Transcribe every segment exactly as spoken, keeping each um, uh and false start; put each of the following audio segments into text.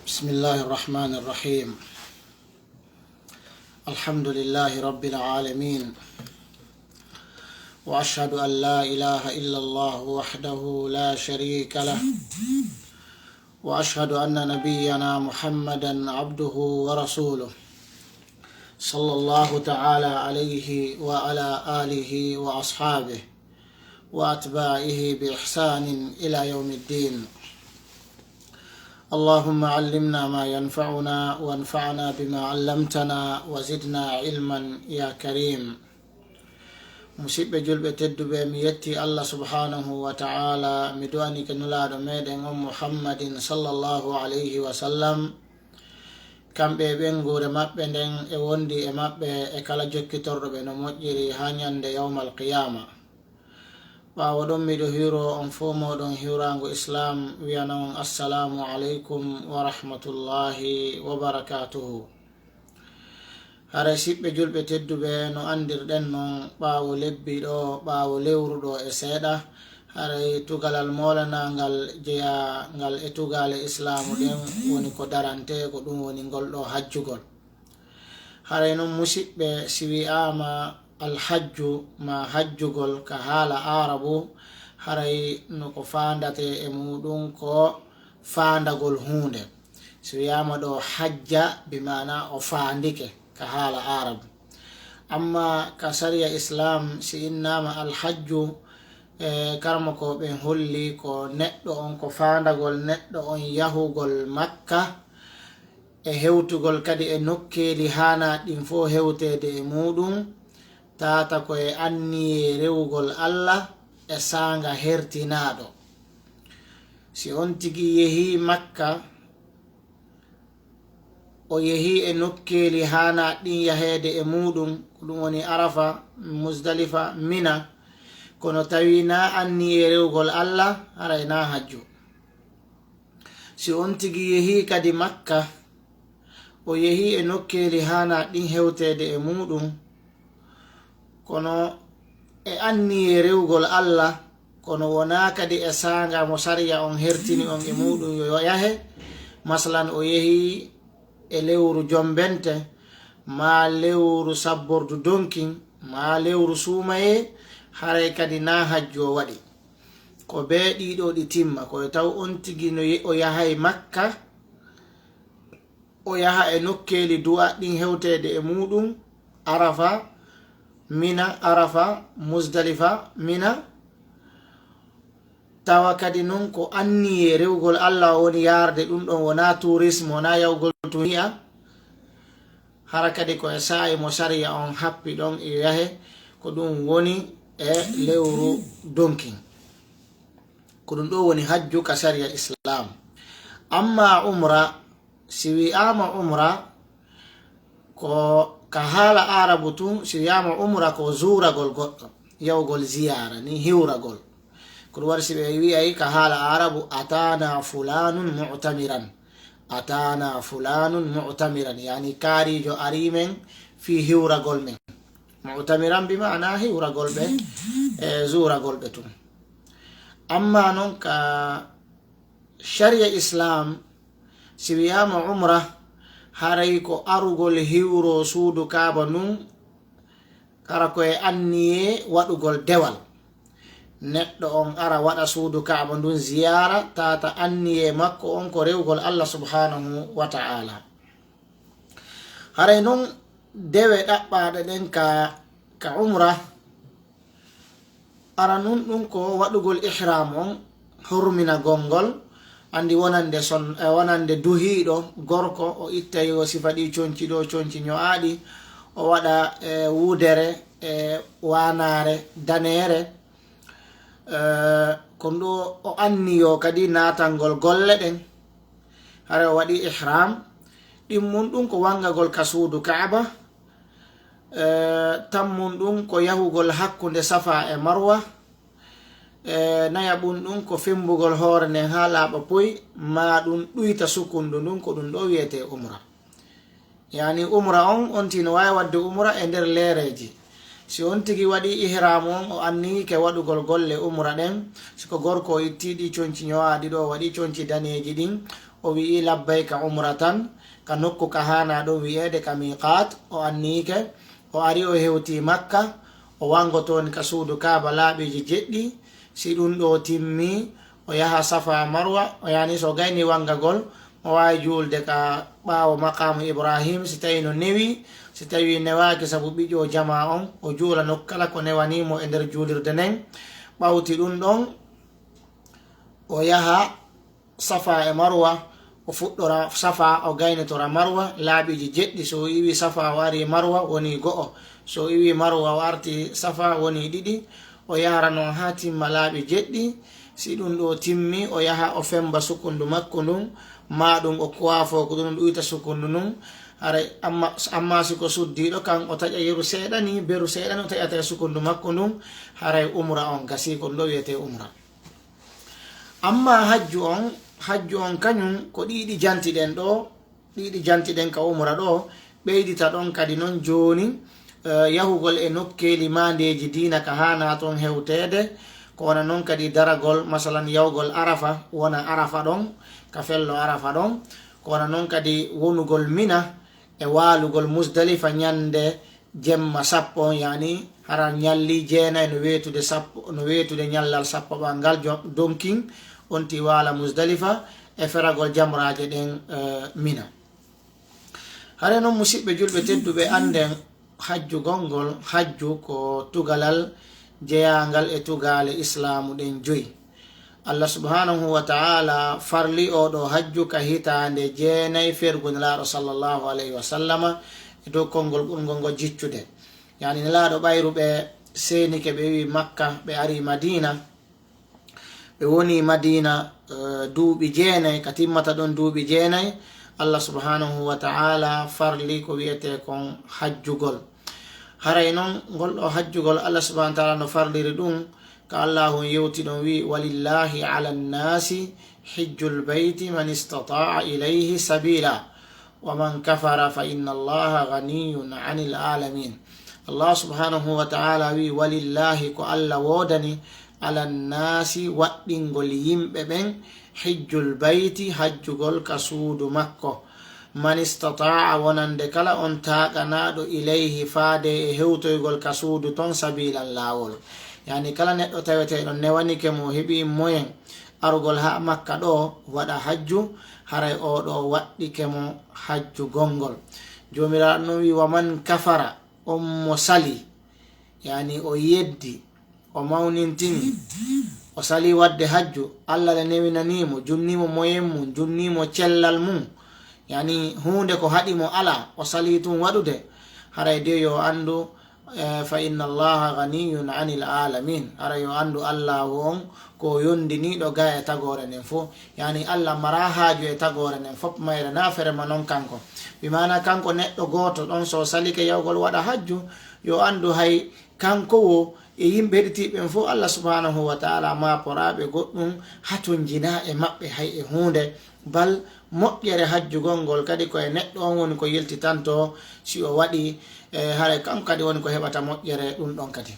بسم الله الرحمن الرحيم. الحمد لله رب العالمين. وأشهد أن لا إله إلا الله وحده لا شريك له. وأشهد أن نبينا محمدا عبده ورسوله. صلى الله تعالى عليه وعلى آله وأصحابه وأتباعه بإحسان إلى يوم الدين. اللهم علمنا ما ينفعنا وانفعنا بما علمتنا وزدنا علما يا كريم. Musiɓɓe julɓe tedduɓe, mi yetti Allah subhanahu wa ta'ala, mi du'anike nulaaɗo meɗen on Muhammadin sallallahu alayhi wa sallam, kamɓe e ɓeynguure maɓɓe nden e wondi e maɓɓe e kala jokkitorɗo ɓe no moƴƴiri haa ñande yawmal qiyaama. Ɓaawo ɗon, miɗo hiwro on fow mooɗon hiwraango Islaam, wiyana on assalamu alaykum wa rahmatullahi wa barakatuhu. Haray siɓɓe julɓe tedduɓe, no anndirɗen non, ɓaawo lebbi ɗo, ɓaawo lewru ɗo e seeɗa, haray tugalal moolanaangal jeyaangal e tugaale Islaamu ɗen woni ko darante, ko ɗum woni ngol ɗo hajjugol. Haray non, musiɓɓe, si wi'aama alhajju maa hajjugol ka haala Aarabu, haray no ko faandate e muuɗum ko faandagol huunde. Si wi'aama ɗo hajja, bi maana o faandike ka haala Aarabu. Amma ka sariya Islaam, si innaama alhajju, e karamokooɓe ɓen holli ko neɗɗo on, ko faandagol neɗɗo on yahugol Makka, e hewtugol kadi e nokkeeli haanaa ɗin fow hewteede e muuɗum, tata ko e anniyee rewugol Allah e saanga hertinaaɗo. Si on tigi yehii Makka, o yehii e nokkeeli haanaa ɗin yaheede e muuɗum, ko ɗum woni Arafa, Musdalifa, Mina, kono tawi naa anniyee rewugol Allah, haray naa hajju. Si on tigi yehii kadi Makka, o yehii e nokkeeli haanaa ɗin hewteede e muuɗum, kono e anniyee rewugol Allah, kono wonaa kadi e saanga mo sariya on hertini on e muuɗum yo yahe, masalan, o yehii e lewru jombente, maa lewru sabbordu donkin, maa lewru suumayee, haray kadi naa hajju o waɗi. Ko bee ɗiɗo ɗi timma, ko e taw on tigi no ye-, o yahay Makka, o yaha e nokkeeli du'a ɗin hewteede e muuɗum, Arafa, Mina, Arafa, Musdalifa, Mina. Tawa kadi non ko anniyee rewugol Allah o woni yaarde ɗum ɗon, wonaa tourisme, wonaa yahugol tun yi'a. Hara kadi ko e saa'i mo sariya on happi ɗon e yahe, ko ɗum woni e lewru donkin. Ko ɗum ɗo woni hajju ka sariya Islaam. Amma umra, si wi'aama umra, ko ka haala Aarabu tun, si wi'aama umra ko zuuragol goɗɗo, yahugol ziyaara ni, hiwragol. Ko ɗum waɗi si ɓe wi'ay ka haala Aarabu, "Ataana fulaanun mu'tamiran." "Ataana fulaanun mu'tamiran," yaani kaariijo arii men fii hiwragol men. Mu'tamiran bi maana hiwragol ɓe, e zuuragol ɓe tun. Amma non ka shari'a Islaam, si wi'aama umra, haray ko arugol hiwro suudu Kaaba ndun, kara ko e anniyee waɗugol dewal. Neɗɗo on ara waɗa suudu Kaaba ndun ziyaara, tata anniyee makko on ko rewugol Allah subhaanahu wa ta'ala. Haray non dewe ɗaɓɓaaɗe ɗen ka, ka umra, ara nun ɗum ko waɗugol ihram on, horminagol ngol, andi wonande son-, eh, wonande duhiiɗo gorko, o ittay o sifa ɗi conci ɗo, conci ño'aaɗi, o waɗa, eh, wudere, eh, waanaare, daneere, eh, ko ndu o anniyo kadi naatangol golle ɗen. Hara o waɗi ihram, ɗimmun ɗum ko wangagol ka suudu Kaaba, eh, tammun ɗum ko yahugol hakkunde Safa e Marwa, eh, nayaɓun ɗum ko fembugol hoore nden haa laaɓa poy, maa ɗum ɗuyta sukundu ndun, ko ɗum ɗo wiyetee umra. Yaani umra on, on tigi no waawi waɗde umra e nder leereeji. Si on tigi waɗi ihram on, o anniyike waɗugol golle umra ɗen, si ko gorko o itti ɗi conci ño'aaɗi ɗo, o waɗi conci daneeji ɗin, O wi'i, "Labbayka umratan," ka nokku ka haana ɗum wi'eede ka miqaat, o anniyike, o ari o hewti Makka, o wangotooni ka suudu Kaaba laaɓiiji jeɗɗi. Si ɗum ɗo timmi, o yaha Safa Marwa, o yani so gayni wangagol, o waawi juulde ka ɓaawo maqaamu Ibrahim, si tawi no newi, si tawi newaaki sabu ɓiƴo jamaa on, o juula nokku kala ko newani mo e nder juulirde nden. Ɓawti ɗum ɗon, o yaha Safa e Marwa, o fuɗɗora Safa, o gaynitora Marwa, laaɓiiji jeɗɗi. So o iwi Safa, o ari Marwa, woni go'o. So o iwi Marwa, o arti Safa, woni ɗiɗi. O yahra noon haa timma laaɓi jeɗɗi. Si ɗum ɗo timmi, o yaha o femba sukundu makko ndun, maa ɗum o kuwaafo ko ɗum ɗuyta sukundu ndun. Haray amma, amma si ko suddiiɗo kan, o taƴa yeru seeɗa ni, beru seeɗa ni, o taƴata e sukundu makko ndun, haray umra on gasii, ko ɗum ɗo wiyetee umra. Amma hajju on, hajju on kañum ko ɗiɗi jantiɗen ɗo, ɗiɗi jantiɗen ka umra ɗo, ɓeydita ɗon kadi non jooni, eh, yahugol e nokkeeli maandeeji diina ka haana ton hewteede, ko wona non kadi daragol, masalan, yahugol Arafa, wona Arafa ɗon, ka fello Arafa ɗon, ko wona non kadi wonugol Mina e waalugol Musdalifa ñande jemma sappo on, yani hara ñalli jeenay no weetude sappo, no weetude ñallal sappo ɓangal jo-, donkin, on ti waala Musdalifa e feragol jamraaje ɗen, eh, Mina. Hare non, musiɓɓe julɓe tedduɓe, annden hajju gongol, hajju ko tugalal jeyaangal e tugaale Islaamu ɗen joyi. Allah subhanahu wa ta'ala farli oo ɗoo hajju ka hitaande jeenay fergu Nelaaɗo sallallahu alayhi wa sallama e dow konngol ɓurngol ngol jiccude. Yani, Nelaaɗo ɓayru ɓe seenike, ɓe wi'i Makka, ɓe ari Madiina, ɓe woni Madiina, eh, duuɓi jeenay, ka timmata ɗon duuɓi jeenay, Allah subhanahu wa ta'ala farli ko wi'etee kon hajjugol. Haray non, ngol ɗoo hajjugol, Allah subhanahu wa ta'ala no farliri ɗum, ka Allahu yewti ɗon, wi'i, "Walillahi ala nnaasi hijjul bayti man istata'a ilayhi sabila, wa man kafara fa inna Allaha ganiyyun anil alamin." Allah subhanahu wa ta'ala wi'i, "Walillahi, ko Allah woodani, ala nnaasi, waɗɗingol yimɓe ɓen, hijjul bayti, hajjugol ka suudu makko." Man istata'a, wonande kala on taakanaaɗo, ilayhi, faade e hewtoygol ka suudu ton, sabilan, laawol. Yani, kala neɗɗo taweteeɗo newanike mo, o heɓi moyen arugol haa Makka ɗoo, waɗa hajju, haray oo ɗoo waɗɗike mo hajju gongol. Joomiraaɗo non wi'i, "Wa man kafara," on mo sali, yani, o yeddi, o mawnintini, o sali waɗde hajju, Allah le newinanii mo, junnii mo moyen mum, junnii mo cellal mum, yani, huunde ko haɗi mo alaa, o salii tun waɗude, haray de yo anndu, eh, "Fa inna Allaha ganiyyun anil alamin." Haray yo anndu Allahu on ko yondiniiɗo ga e tagoore nden fof. Yani, Allah maraa haaju e tagoore nden fof mayre, na ferema non kanko. Bi maana, kanko neɗɗo gooto ɗon, so salike yahugol waɗa hajju, yo anndu hay kanko wo e yimɓe heɗitiiɓe ɓen fof, Allah subhanahu wa ta'ala maaporaa ɓe goɗɗum, hatonjinaa e maɓɓe hay e huunde. Bal moƴƴere hajjugol ngol kadi ko e neɗɗo on woni ko yiltitanto, si o waɗi, e, haray kanko kadi woni ko heɓata moƴƴere ɗum ɗon kadi.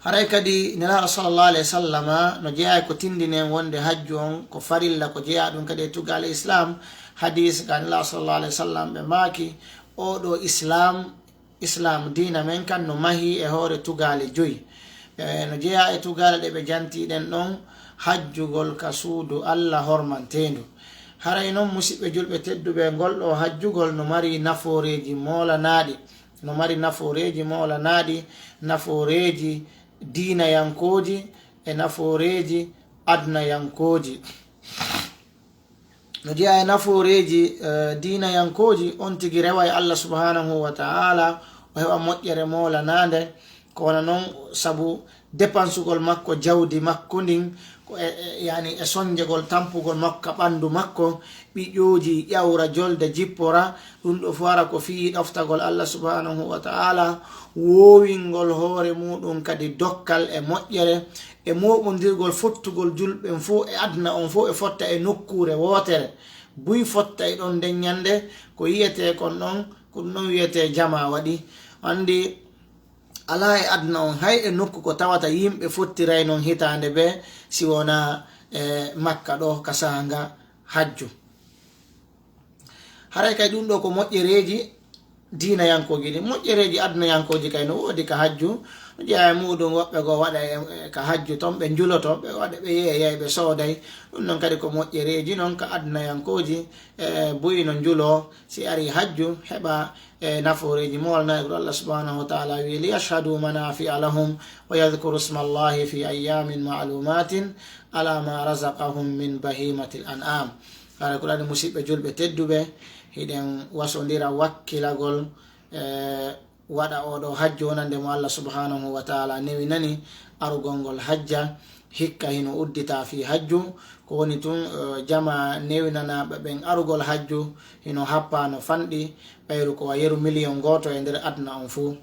Haray kadi Nelaaɗo sallallahu alayhi wa sallama no jeyaa e ko tindini en wonde hajju on ko farilla, ko jeyaa ɗum kadi e tugaale Islam. Hadis ka Nelaaɗo sallallahu alayhi wa sallam ɓe maaki, "Oo ɗoo Islam, Islam diina men kan no mahii e hoore tugaale joyi." E, no jeyaa e tugaale ɗe ɓe jantii ɗen ɗon, hajjugol ka suudu Allah hormanteendu. Haray non, musiɓɓe julɓe tedduɓe, ngol ɗoo hajjugol no mari nafooreeji moolanaaɗi, no mari nafooreeji moolanaaɗi, nafooreeji diinayankooji e nafooreeji adunayankooji. No jeyaa e nafooreeji, eh, diinayankooji, on tigi rewa e Allah subhanahu wa ta'ala, o heɓa moƴƴere moolanaande, ko wona non sabu depansugol makko jawdi makko ndin, ko e, e, yani e sonjegol tampugol makko ka ɓandu makko, ɓiƴooji ƴawra, jolda, jippora, ɗum ɗo fof hara ko fii ɗoftagol Allah subhanahu wa ta'ala, woowingol hoore muɗum kadi dokkal e moƴƴere, e mooɓondirgol fottugol julɓe ɓen fof e aduna on fof e fotta e nokkuure wootere. Buy fotta e ɗon nden ñande, ko yiyetee kon ɗon, ko ɗum ɗon wiyetee jamaa waɗi. Anndi, alaa e aduna on hay e nokku ko tawata yimɓe fottiray non hitaande bee, si wonaa e Makka ɗo, ka saanga hajju. Haray kay ɗum ɗo ko moƴƴereeji diinayankooji ɗin. Moƴƴereeji adunayankooji kay no woodi ka hajju, no jeyaa e muuɗum woɓɓe goo waɗa e, e ka hajju ton, ɓe njuloto, ɓe waɗa, ɓe yeeyay, ɓe sooday. Ɗum non kadi ko moƴƴereeji non ka adunayankooji, e, buy no njuloo, si ari hajju, heɓa, e, nafooreeji moolana e ko Allah subhanahu wa ta'ala wi, "Liyashhadu manafi'a lahum wa yadhkuru isma Allahi fi ayyamin ma'lumatin ala ma razaqahum min bahimatil an'am." Haray ko ɗani, musiɓɓe julɓe tedduɓe, hiɗen wasondira wakkilagol, e, waɗa oo ɗoo hajju wonande mo Allah subhanahu wa ta'ala newinani arugol ngol hajja, hikka hino uddita fii hajju. Ko woni tun, e, jama newinanaaɓe ɓen arugol hajju hino happa no fanɗi, ɓayru ko wa yeru miliyon gooto e nder aduna on fuu.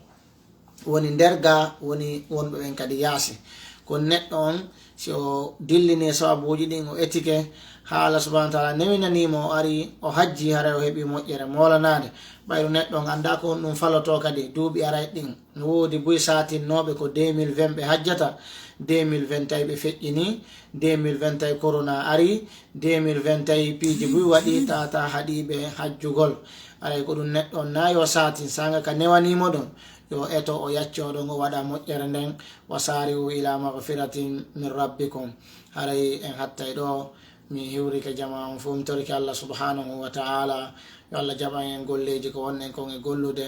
Woni nder gaa, woni wonɓe ɓen kadi yaasi. Kono neɗɗo on, si o dillinii sababuuji ɗin, o etike, haa Allah subhanahu wa ta'ala newinanii mo, o ari, o hajji, haray o heɓi moƴƴere moolanaade. Ɓayru neɗɗo on anndaa ko honɗum falotoo kadi duuɓi arayɗi ɗin. No woodi buy saatinnooɓe ko deux mille vingt ɓe hajjata, deux mille vingt tawi ɓe feƴƴinii, deux mille vingt tawi korona ari, deux mille vingt tawi piiji buy waɗii, tata haɗii ɓe hajjugol. Haray ko ɗum neɗɗo on naa yo saatin, saanga ka newanii mo ɗon, yo eto o yaccoo ɗon, o waɗa moƴƴere nden, "Wa sari'u ila maghfiratin min rabbikum." Haray en hattay ɗoo, mi hiwrike jamaa on fow, mi torike Allah subhanahu wa ta'ala, yo Allah jaɓan en golleeji ko wonɗen kon e gollude,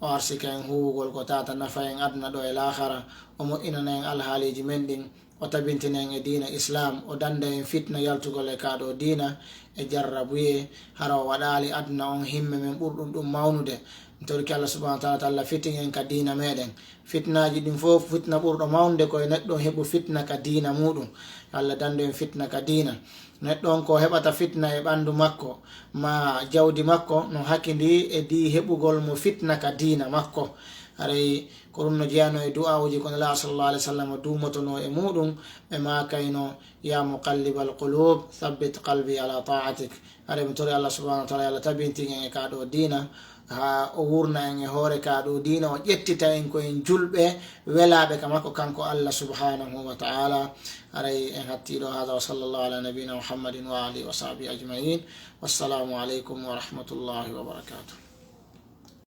o arsika en huuwugol ko tata nafa en aduna ɗoo e laahara, o moƴƴinana en alhaaliiji men ɗin, o tabintina en e diina Islam, o danda en fitna yaltugol e kaa ɗoo diina e jarrabuyee, hara o waɗaali aduna on himme men ɓurɗum ɗum mawnude. Mi torike Allah subhanahu wa ta'ala, Allah fitin en ka diina meɗen. Fitnaaji ɗin fow, fitna ɓurɗo mawnude ko e neɗɗo on heɓu fitna ka diina muuɗum. Yo Allah dandu en fitna ka diina. Neɗɗo on ko heɓata fitna e ɓandu makko, maa jawdi makko, no hakindii e dii heɓugol mo fitna ka diina makko. Haray ko ɗum no jeyanoo e du'aawuji ko Nelaaɗo sallallahu alaihi wasallam duumotonoo e muuɗum, ɓe maakayno, "Ya muqallibal qulub, thabbit qalbi ala ta'atik." Haray mi tori Allah subhanahu wa ta'ala, yo Allah tabintin en e kaa ɗoo diina, haa o wurna en e hoore kaa ɗoo diina, o ƴettita en ko en julɓe welaaɓe ka makko, kanko Allah subhanahu wa ta'ala. Haray en hattii ɗoo. Hada wa sallallahu ala nabiyina Muhammadin wa alihi wa sahbihi ajma'in. Wassalamu alaikum wa rahmatullahi wa barakatuh.